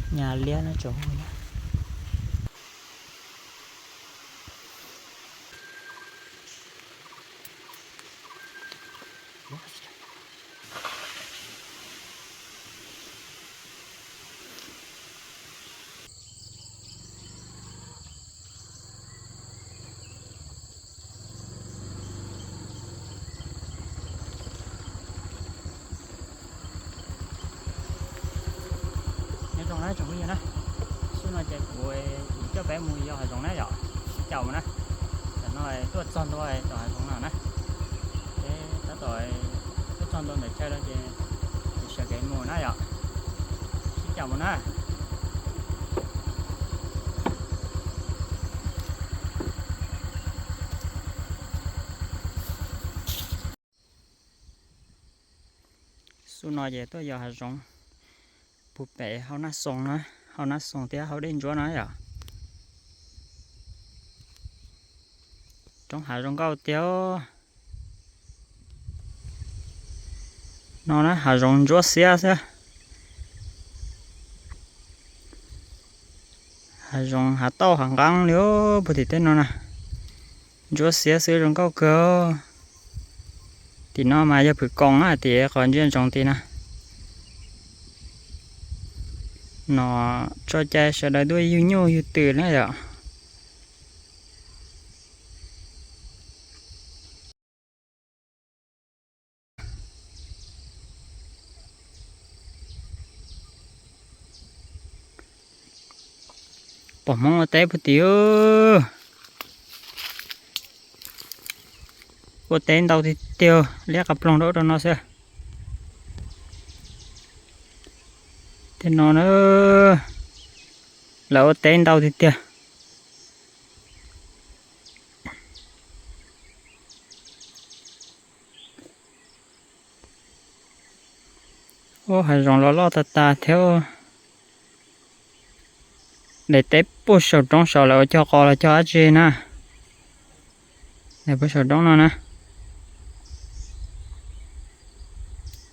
Nyas liab no tsoom phooj ywg na. Nyob zoo na tsoom phooj ywg na, xub no ces kuv coj peb mus yos hav zoov na yom, sib caum mus na. Tam no tuaj txog ntua tom hav zoov no na, peb tab tom tuaj txog ntua ntawm chaw lawm ces kuv sawv kev mus na yom, sib caum mus na. Xub no ces tuaj yos hav zoov puag pem hauv Naj Xoo na, hauv Naj Xoo thiab hauv Dej Ntsuab no yom. Roob hav zoo nkauj tiag. No na hav zoov ntsuab xiab xwb. Hav zoov hav tauj hav nqeeb li puag tim tej no na. Ntsuab xiab xwb zoo nkauj kawg. Tim no mas yog Phwm Koom na, tim qhov ntsia ntsoov tim na. No tso cai sawv daws tuaj yug nyuj yug twm na yom. Pom Hmoob ua teb puag tim. Ua teb ntau tiag tiag, liab qas ploog rau rau no xwb. Tej no na, lawv ua teb ntau tiag tiag. Ub, hav zoov los loj tag tag thiab. Daim teb puag saum roob saud lawv ua cog qos los cog dab tsi na. Daim puag saum roob no na.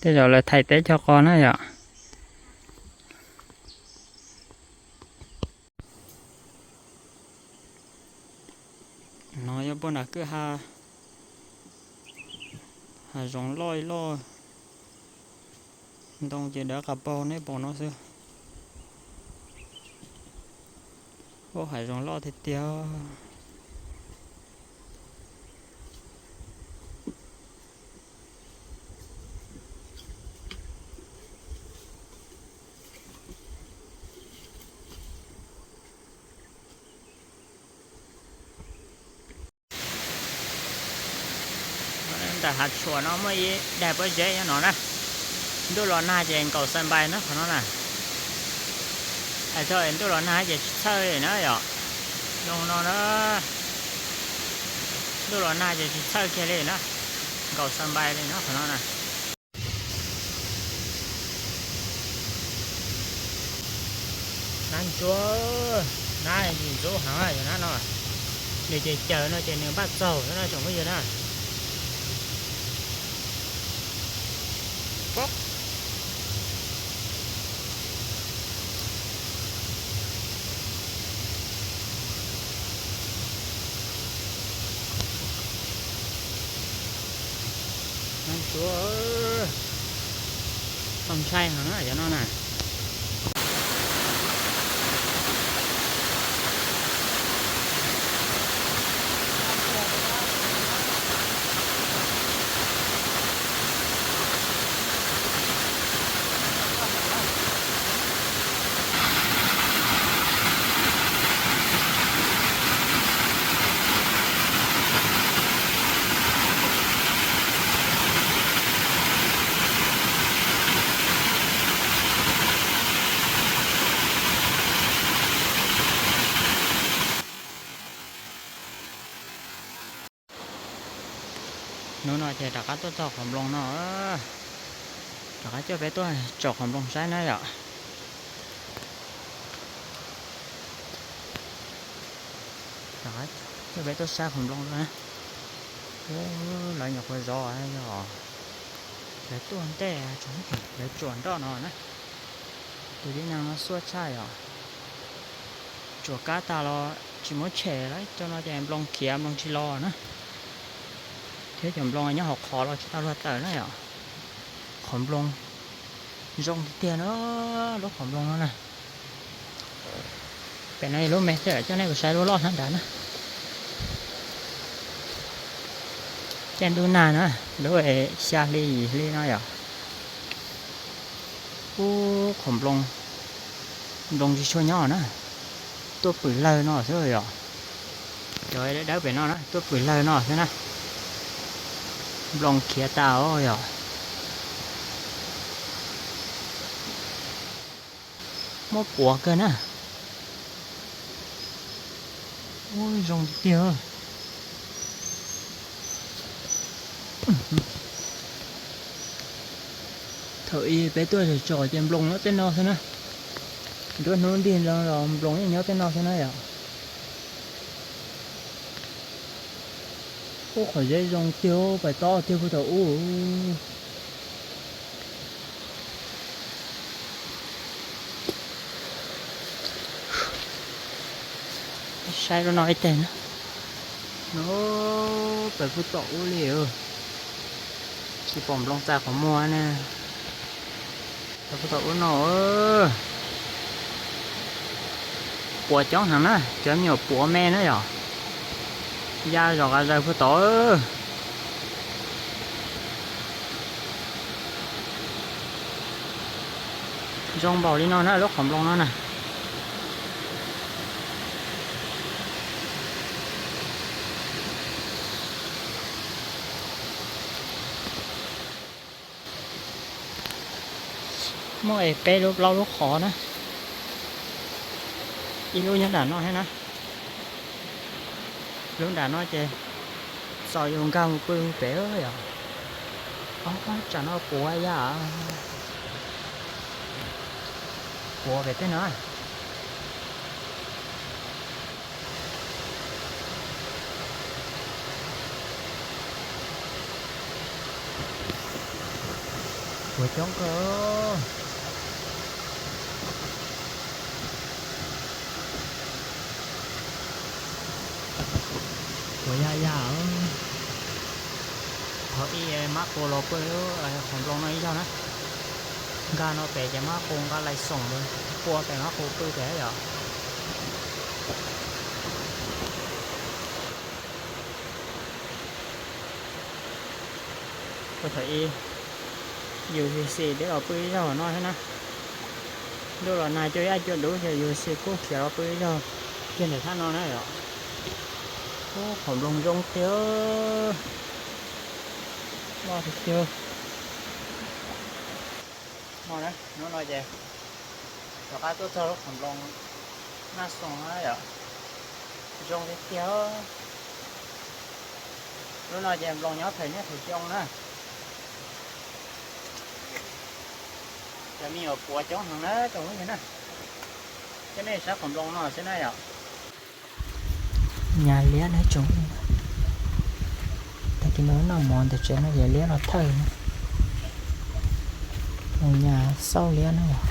Tej zaum lawv thaij teb cog qos na yom. No yog puag nram kwj ha, hav zoov loj loj, ntoo ces dawb qas paug nej pom no xwb. Ub, hav zoov loj tiag tiag. Ntawm hav tshuam no muaj ib daim pob zeb nyob no na. Ntuj los nag ces nkaum xav npais na qhov no na. Hais txog ntuj los nag ces tsis txhawj li na yom. Zoo no na, ntuj los nag ces tsis txhawj kiag li na, nkaum xav npais li na qhov no na. Nab ntsuab, nab ntsuab heev yog nab no. Nws ces caws no ces nws npaj txaug xwb na tsoom phooj ywg na. Nab ntsuab, txaus ntshai heev na cov no na. Hnub no ces rov qab tuaj txog qhov nploos no, rov qab coj peb tuaj tsom qhov nploos saib na yom. Rov qab coj peb tuaj saib qhov nploos na. Lawv nyuam qhuav zov yog lawv tuaj ntej, lawv tsuam nroj no na. Tus tib neeg no xuaj tshaj yom. Tsuas kab tag los tsis muab tshem lawm, cov no ces nploos khiav nploos tsis los na. Thiab cov nploos nyob hauv qhov los tsis tau luag tawm na yom. Qhov nploos zoo tiag tiag na, lub qhov nploos no na. Pem no yog lub me xwb, coj nej mus saib lub loj hnab nrad na. Caij ntuj nag na, lub xya hli yim hli no yom. Ub, qhov nploos, nploos tsis tshua nyob na, tuaj pwm lawg no xwb yom. Cov dawb dawb pem no na tuaj pwm lawg no xwb na. Nploos khiav tas os yom. Muab puav kawg na. Ub, zoo tiag tiag. Thaum ub peb tuaj tsom tsom ces nploos nyob tej no xwb na. Nruab hnub ntig los nploos yeej nyob tej no xwb na yom. Ub, qhov zeb zoo tiag, pais tob tiag puag thaum ub. Saib lub no ib teg na. No, pais puag tom ub li, tsis pom nploos txais qhov muag ne. Pais puag tom ub no, puav coob heev na, cov me nyuam puav me na yom. Ya zom qas zaws puag tod. Zoo npaum li no na lub qhov nploos no na. Muaj es peb lub plaub lub qhov na. Ib lub nyob nram no thiab na. Lub nram no ces txaus yus nkag mus pw pem yom. Ob, tsam no puav ya, puav pem tej no. Puav coob kawg. Puav ya ya. Qhov ib mab qus los pw qhov nploos no ib zaug na. Nkag no pem ces mab qus nqa lais xoom mus pua pem mab qus pw pem yom. Ua thaum ub yus xis xis twb los pw ib zaug no thiab na. Ntuj los nag cuaj yaj cuaj duv ces yus xis kuj khiav los pw ib zaug kiag ntawm thaj no na yom. Ub, qhov nploos zoo tiag, loj tiag tiag. Hnub no ces rov qab tuaj txog lub qhov nploos Naj Xoos na yom. Zoo tiag tiag. Lub no ces nploos nyob thawm niaj thawm xyoo na. Cov me nyuam puav coob heev na tsoom phooj ywg na. Coj nej saib qhov nploos no xwb na yom. Nyas liab na tsoom. Tag kis no noj mov ntawm tsev no yog liab los thawj na. Mus nyas xauj liab na yom.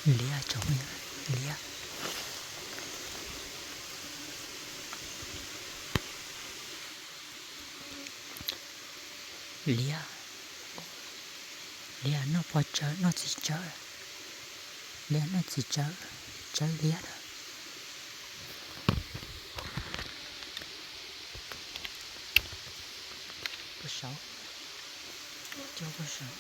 Liab tsoom phooj ywg, liab. Liab, liab noj pob tsawb noj txiv tsawb, liab noj txiv tsawb, tsawb liab na. Pua saud, coj pua saud.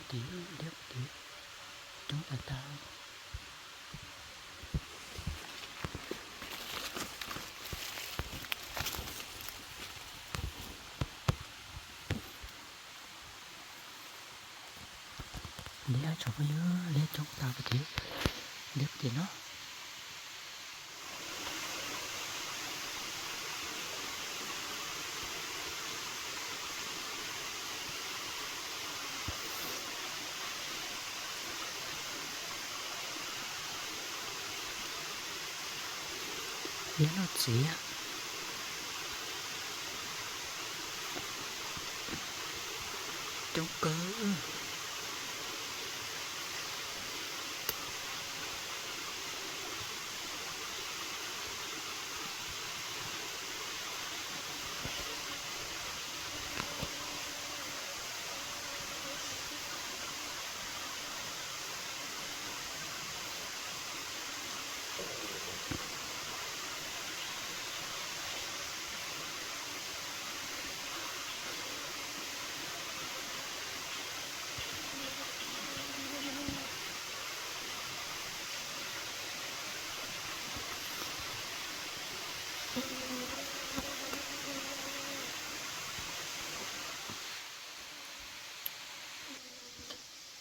Tim liab tim coob tas tas. Liab tsoom phooj ywg, liab coob tas pem tim, liab pem tim no. Liab noj txiv, coob kawg.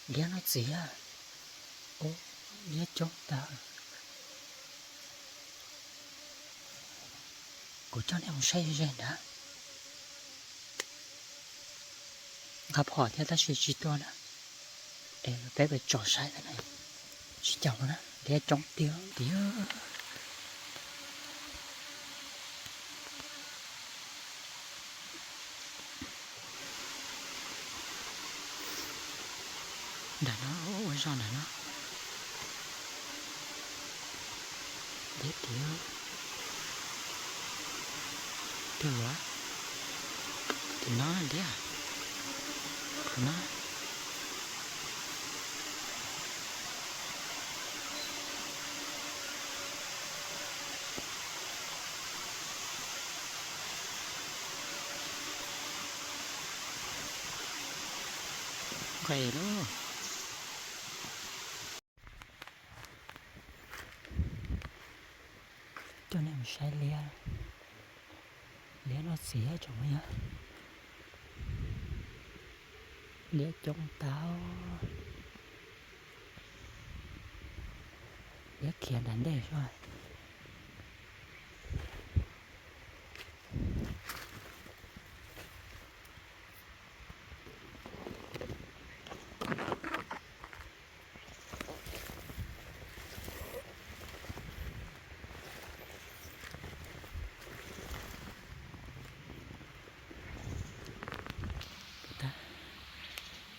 Liab noj txiv, ub, liab coob tas. Kuv coj nej mus saib ze nrad. Nqa phom thiab tab sis tsis tuaj na. Es peb pem tsom saib na. Tsis caum na, liab coob tiag tiag. Nram no, ua zog nram no. Liab tiag. Twg los? Tim no liab. Tim no. Nqes lauj. Coj nej mus saib liab, liab noj txiv tsoom phooj ywg. Liab coob tas, liab khiav nram ntej xwb.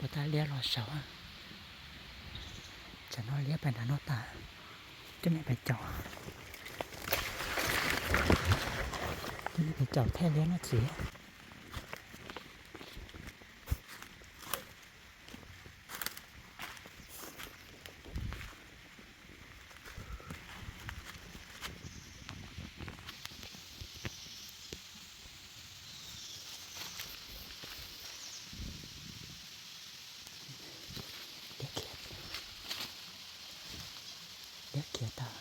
Puas tab liab los saud, tsam no liab pem nram no tas, coj nej pem caum, coj nej pem caum thaij liab noj txiv. Liab khiav, liab khiav tas.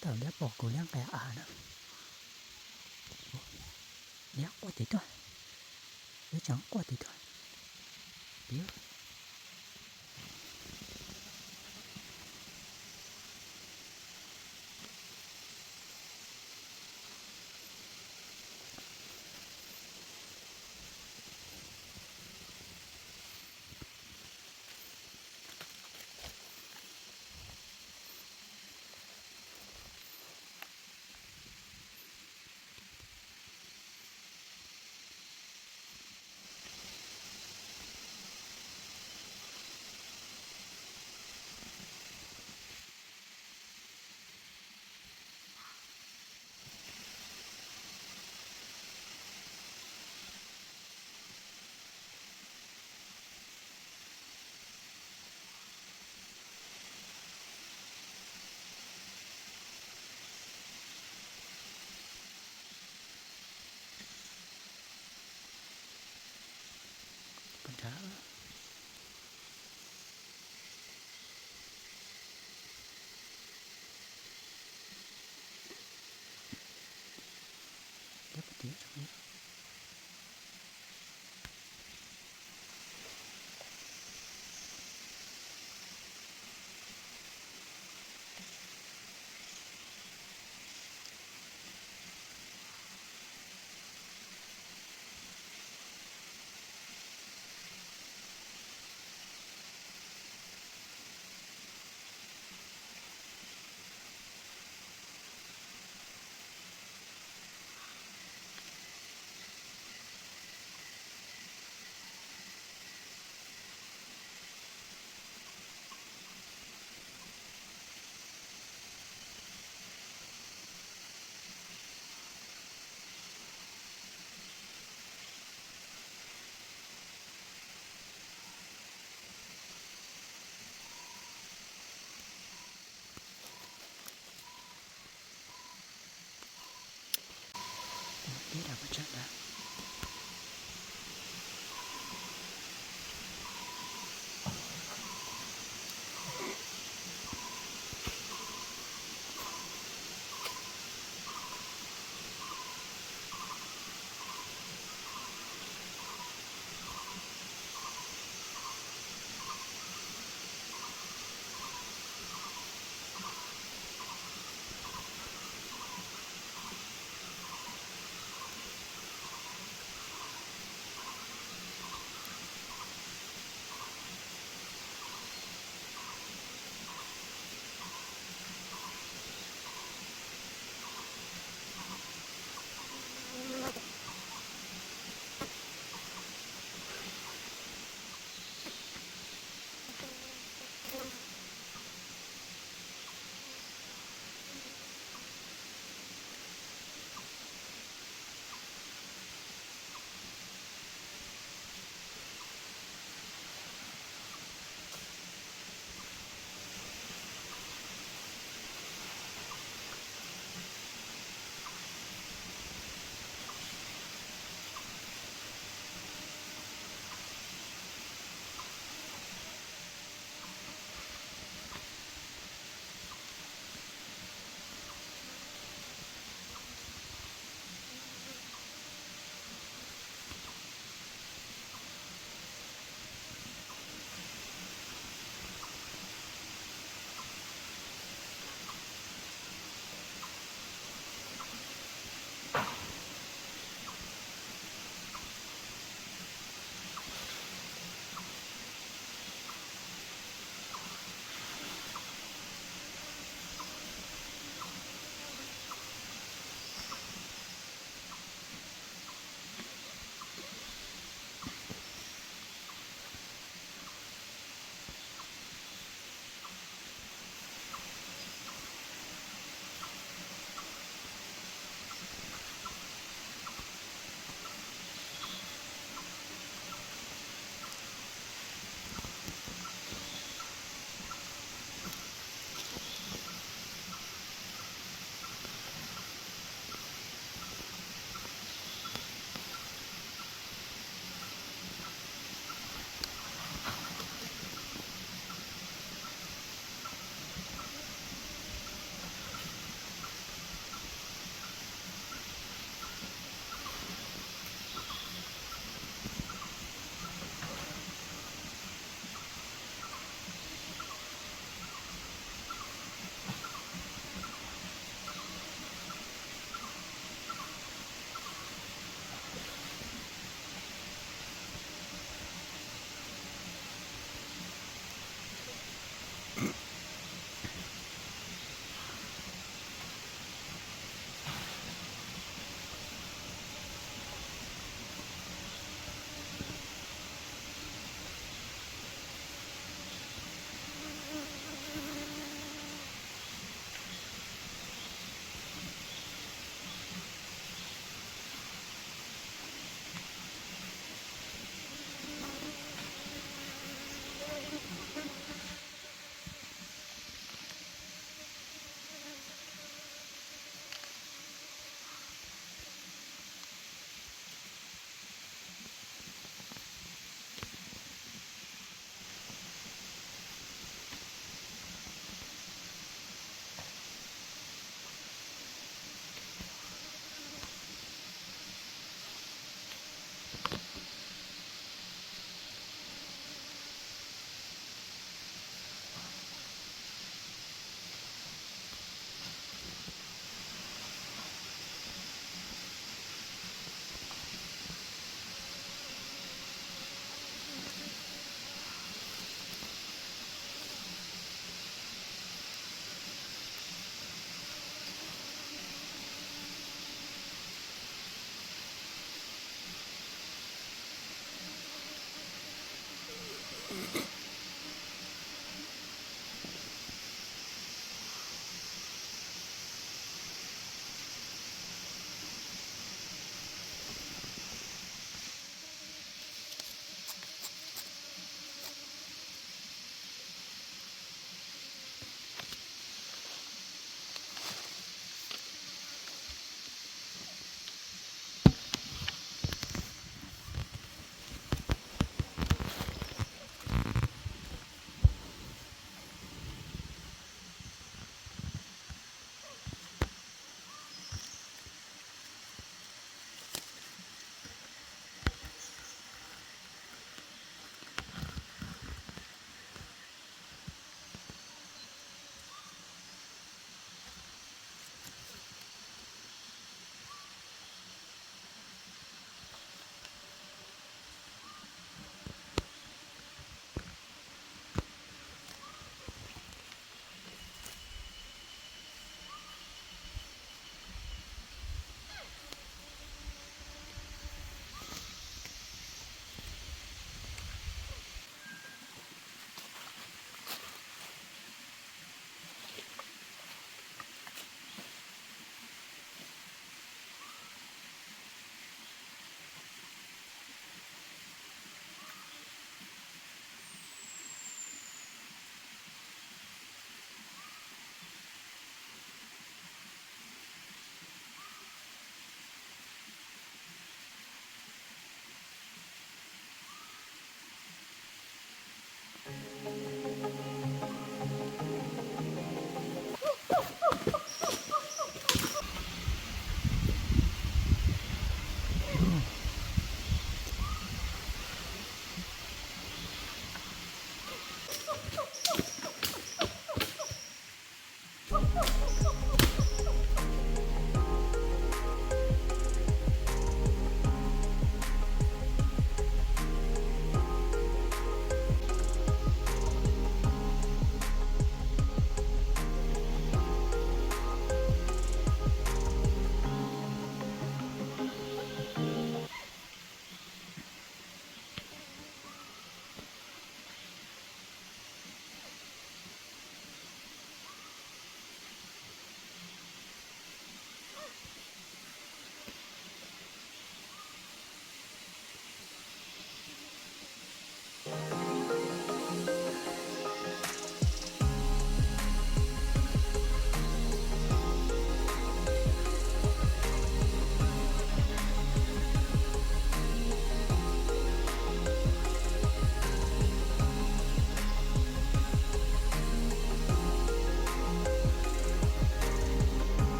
Tawm liab pom kuv liab nqes av na. Liab quaj tim tuaj. Yuav tseem quaj tim tod. Piav. Pov nrad. Liab pov tim.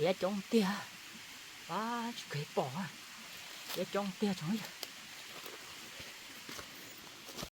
Liab coob tiag, tsis kheev pom, liab coob tiag tsoom.